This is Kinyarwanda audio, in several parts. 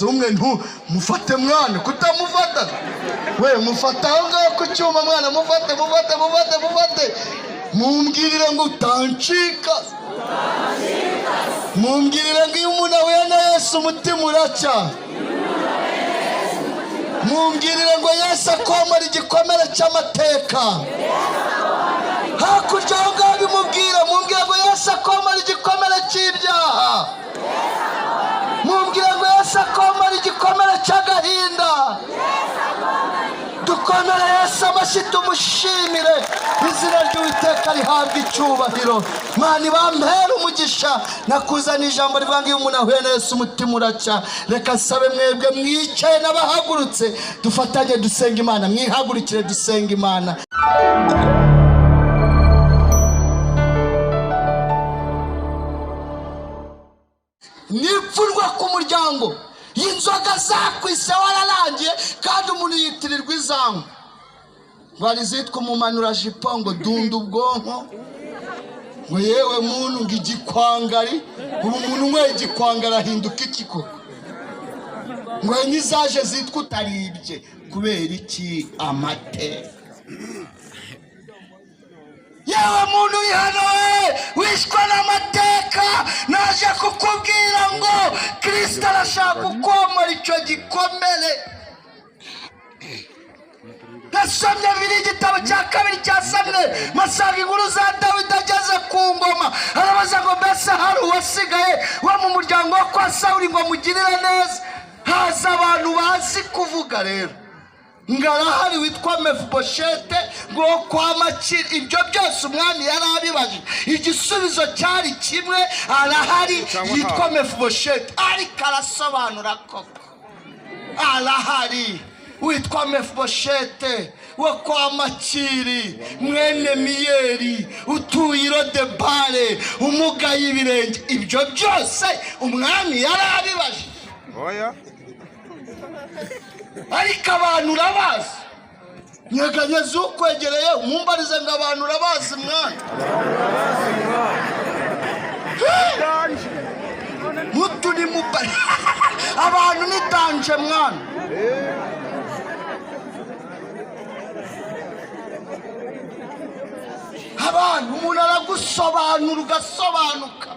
Umwe ntu mufate mwana, kutamufata we mufata aho ngaho ku cyuma mwana, mufate, mufate, mufate, mufate. Mumbwirire ngo utancika, mumbwirire ngo iyo umuntu ahuye na Yesu umutima uracya, mumbwirire ngo Yesu akomora igikomere cy'amateka. Hakurya aho ngaho bimubwira, mumbwire ngo Yesu akomora igikomere cy'ibyaha, mumbwire ngo Yesu akomora igikomere cy'agahinda. Dukomere Yesu amashyi, tumushimire. Izina ry'Uwiteka rihabwa icyubahiro. Mani bampera umugisha. Nakuzana ijambo rivuga ngo iyo umuntu ahuye na Yesu umutima uracya. Reka nsabe mwebwe mwicaye n'abahagurutse, dufatanye dusenga Imana. Mwihagurukire dusenga Imana. Nipfurwa ku muryango y'inzoga zakwise wararangiye, kandi umuntu yitirirwa izanywa. Ngo hari izitwa umumanurajipo, ngo dunda ubwonko, ngo yewe muntu, ngo igikwangari. Ubu umuntu unyweye igikwangari ahinduka iki koko? Ngo hari n'izaje zitwa utaribye. Kubera iki? Amateka. Yewe muntu uri hano we wishwe n'amateka, naje kukubwira ngo Kirisito arashaka kukomora icyo gikomere. Nasomye bibiri, igitabo cya kabiri cya Samweli, masanga inkuru za Dawidi ageze ku ngoma. Arabaza ngo mbese hari uwasigaye wo mu muryango wo kwa Sawuli ngo mugirire neza? Haza abantu bazi kuvuga rero ngo arahari witwa Mefiboshete, ngo kwa Makiri. Ibyo byose umwami yari abibaje, igisubizo cyari kimwe: arahari yitwa Mefiboshete. Ariko arasobanura koko arahari witwa Mefiboshete wo kwa Makiri mwene Miyeri, utuye i Lodebare, umugaye ibirenge. Ibyo byose umwami yari abibaje. Oya. Ariko abantu urabazi? Nyeganyeza ukwegereye, umumbarize ngo abantu urabazi mwana? Mutu ni muba abantu ni danger mwana. Abantu umuntu aragusobanura ugasobanuka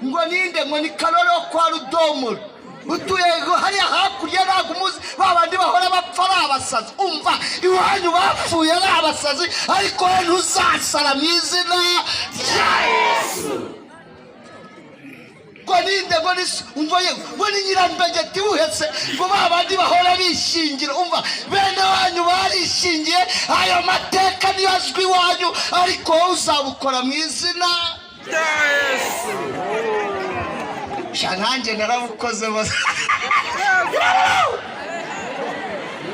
ngo ninde? Ngo ni Karori wo kwa Rudomoro utuye hariya hakurya. Ntabwo umuzi? Ba bandi bahora bapfa ari abasazi. Umva, iwanyu bapfuye ari abasazi, ariko wowe ntuzasara mu izina rya Yesu. Ngo ninde? Ngo ni, umva ye, ngo ni Nyirambegeti uhetse, ngo ba bandi bahora bishingira. Umva, bene wanyu barishingiye, ayo mateka niyo azwi iwanyu, ariko wowe uzabukora mu izina Rya Yesu. Sha, nanjye narabukoze bose.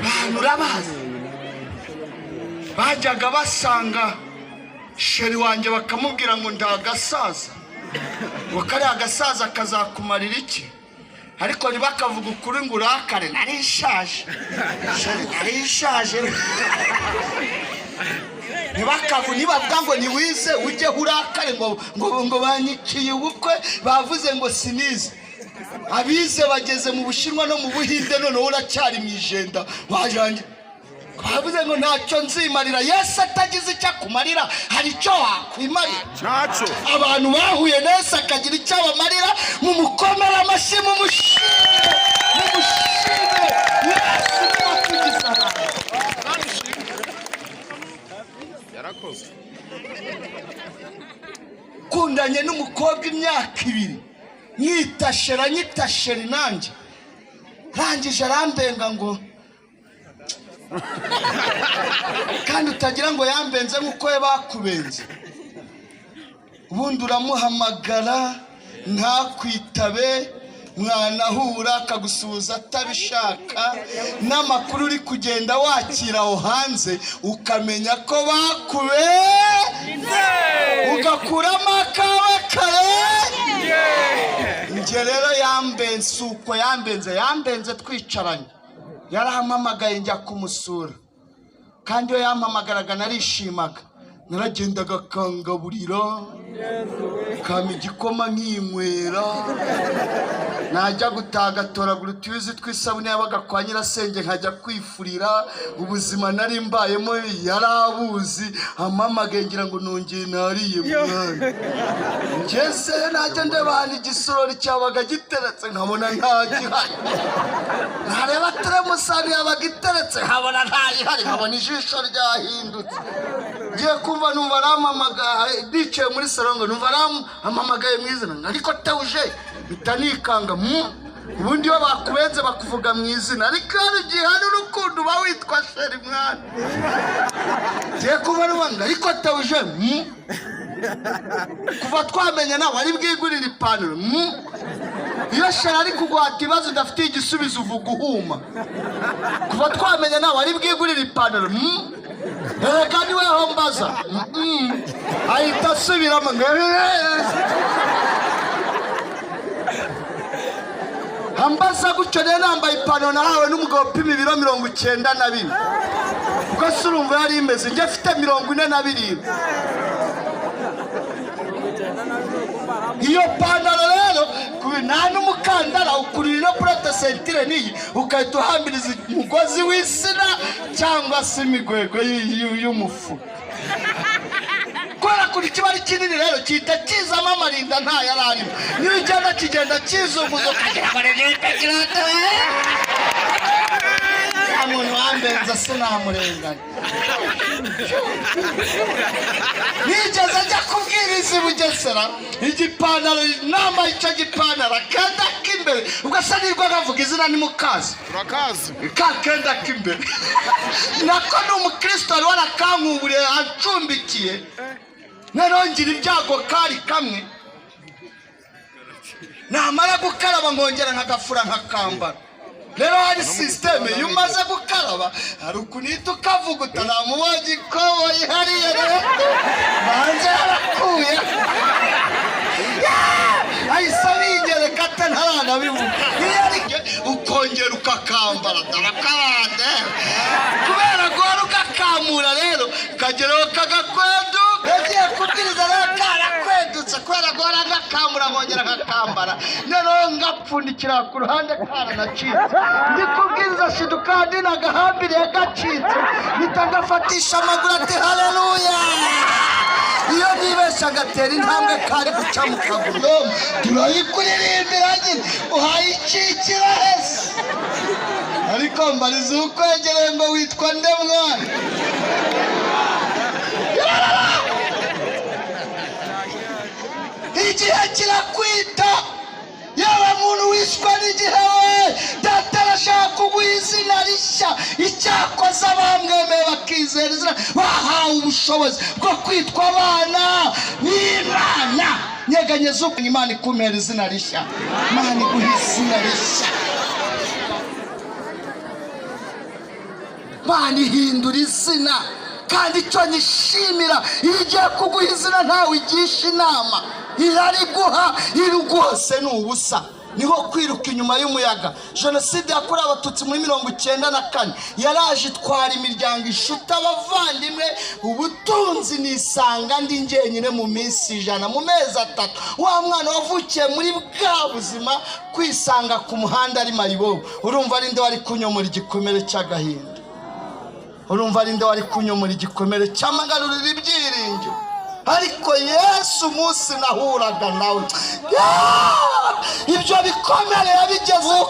Bantu urabazi, bajyaga basanga chéri wanjye bakamubwira ngo ndagasaza, ngo kariya gasaza kazakumarira iki? Ariko ntibakavuga ukuri ngo urakare. Nari nshaje chéri, nari nshaje. Ntibakavu nibavuga ngo ntiwize, ujye urakare ngo banyiciye ubukwe, bavuze ngo sinize. Abize bageze mu Bushinwa no mu Buhinde, noneho uracyari mu ijenda. Wajange bavuze ngo ntacyo nzimarira. Yesu atagize icyo akumarira, hari icyo wakwimarira? Ntacyo. Abantu bahuye na Yesu akagira icyo abamarira, mumukomere amashyi, mumushime, mumushime. Yesu niwe watugize abantu. Yarakoze. Kundanye n'umukobwa imyaka 2, mwita chéri, anyita chéri, nanjye rangije arambenga ngo, kandi utagira ngo yambenze nk'uko we bakubenze. Ubundi uramuhamagara ntakwitabe, mwanahura akagusuhuza atabishaka, n'amakuru uri kugenda wakira aho hanze ukamenya ko bakube, ugakuramo akawe kare. Njye rero yambenze uko yambenze, yambenze twicaranye. Yarampamagaye njya kumusura, kandi iyo yampamagaraga narishimaga. Naragendaga akangaburira, kampa igikoma nkinywera. Najya gutaha agatoragura utuyuzi tw'isabune yabaga kwa nyirasenge, nkajya kwifurira. Ubuzima nari mbayemo yarabuzi. Amamagaye ngira ngo nongeye nariye mwana. Ngezeyo najya ndeba ahantu igisorori cyabaga giteretse, nkabona ntagihari. Ntareba teremusani yabaga iteretse, nkabona ntayihari, nkabona ijisho ryahindutse. Ngiye kumva numva arampamagaye, nicaye muri salo, ngo numva arampamagaye mu izina, ariko tewuje mpita nikanga mu. Ubundi iyo bakubenze bakuvuga mu izina, ariko hari igihe hari urukundo uba witwa chéri mwana. Ngiye kumva numva ngo ariko tewuje mu, kuva twamenya nawe ari bwigurire ipantaro mu. Iyo chéri ari kuguhata ibibazo udafitiye igisubizo, uvuga uhuma. Kuva twamenya nawe ari bwigurire ipantaro mu, erega niweho mbaza. Ahita asubiramo ngo ambaza gutyo. Rero nambaye ipantaro nahawe n'umugabo upima ibiro 94, kuko se urumva yari imeze, njye afite 47. Iyo pantaro rero nta n'umukandara ukurira, ino protecteur n'iyi, ugahita uhambiriza umugozi w'isina cyangwa se imigwegwe y'umufuka. Kubera kuri kiba ari kinini rero, gihita kizamo amarinda nta yari arimo. Niyo ugenda kigenda kizunguza, ukagira ngo ni kirate. Nta muntu wambenza, sinamurenganya. Nigeze ajya kubwiriza i Bugesera, igipantaro nambaye, icyo gipantaro akenda k'imbere, ubwo asa nirwo akavuga izina ni mukazi. Turakazi. Ka kenda k'imbere nako ni umukristo wari warakankuburiye acumbikiye. Noneho ngira ibyago, kari kamwe, namara gukaraba nkongera nkagafura nkakambara. Rero hari système, iyo umaze gukaraba hari ukuntu uhita ukavuguta. Namubonye ikoboyi hariya rero banze yarakuye, ahise abinyereka ate ntaranabivuga. Iyo ari ukongera ukakambara, darakabande, kubera guhora ugakamura rero kageraho kagakweduka. Yagiye kubwiriza rero karakwedutse, kubera guhora ngakamura nkongera nkakambara. Noneho ngapfundikira ku ruhande karanacitse, ndi kubwiriza shiduka nagahambiriye gacitse, mpita ngafatisha amaguru ati haleluya. Iyo nibeshya agatera intambwe kari guca mu kaguru. Turayikuririmbira nyine, uhayicikira hese. Ariko mbariza ukwegereye ngo witwa nde mwana? Igihe kirakwita, yaba muntu wishwe n'igihe we. Data arashaka kuguha izina rishya. Icyakoze abamwemeye bakizera izina bahawe ubushobozi bwo kwitwa abana b'Imana. Nyeganyeza uko Imana ikumera izina rishya, Imana iguha izina rishya, Imana ihindura izina. Kandi icyo nyishimira, iyo igiye kuguha izina ntawe igisha inama, irariguha. Iriguhose ni ubusa, niho kwiruka inyuma y'umuyaga. Jenoside yakorewe Abatutsi muri 94 yaraje itwara imiryango, inshuti, abavandimwe, ubutunzi. Nisanga ndi njyenyine mu minsi 100, mu mezi 3. Wa mwana wavukiye muri bwa buzima, kwisanga ku muhanda ari mayibobo, urumva ari nde wari kunyomora igikomere cy'agahinda? Urumva ari nde wari kunyomora igikomere cy'amagarurira ibyiringiro? Ariko Yesu, umunsi nahuraga nawe, ibyo bikomere yabigezeho.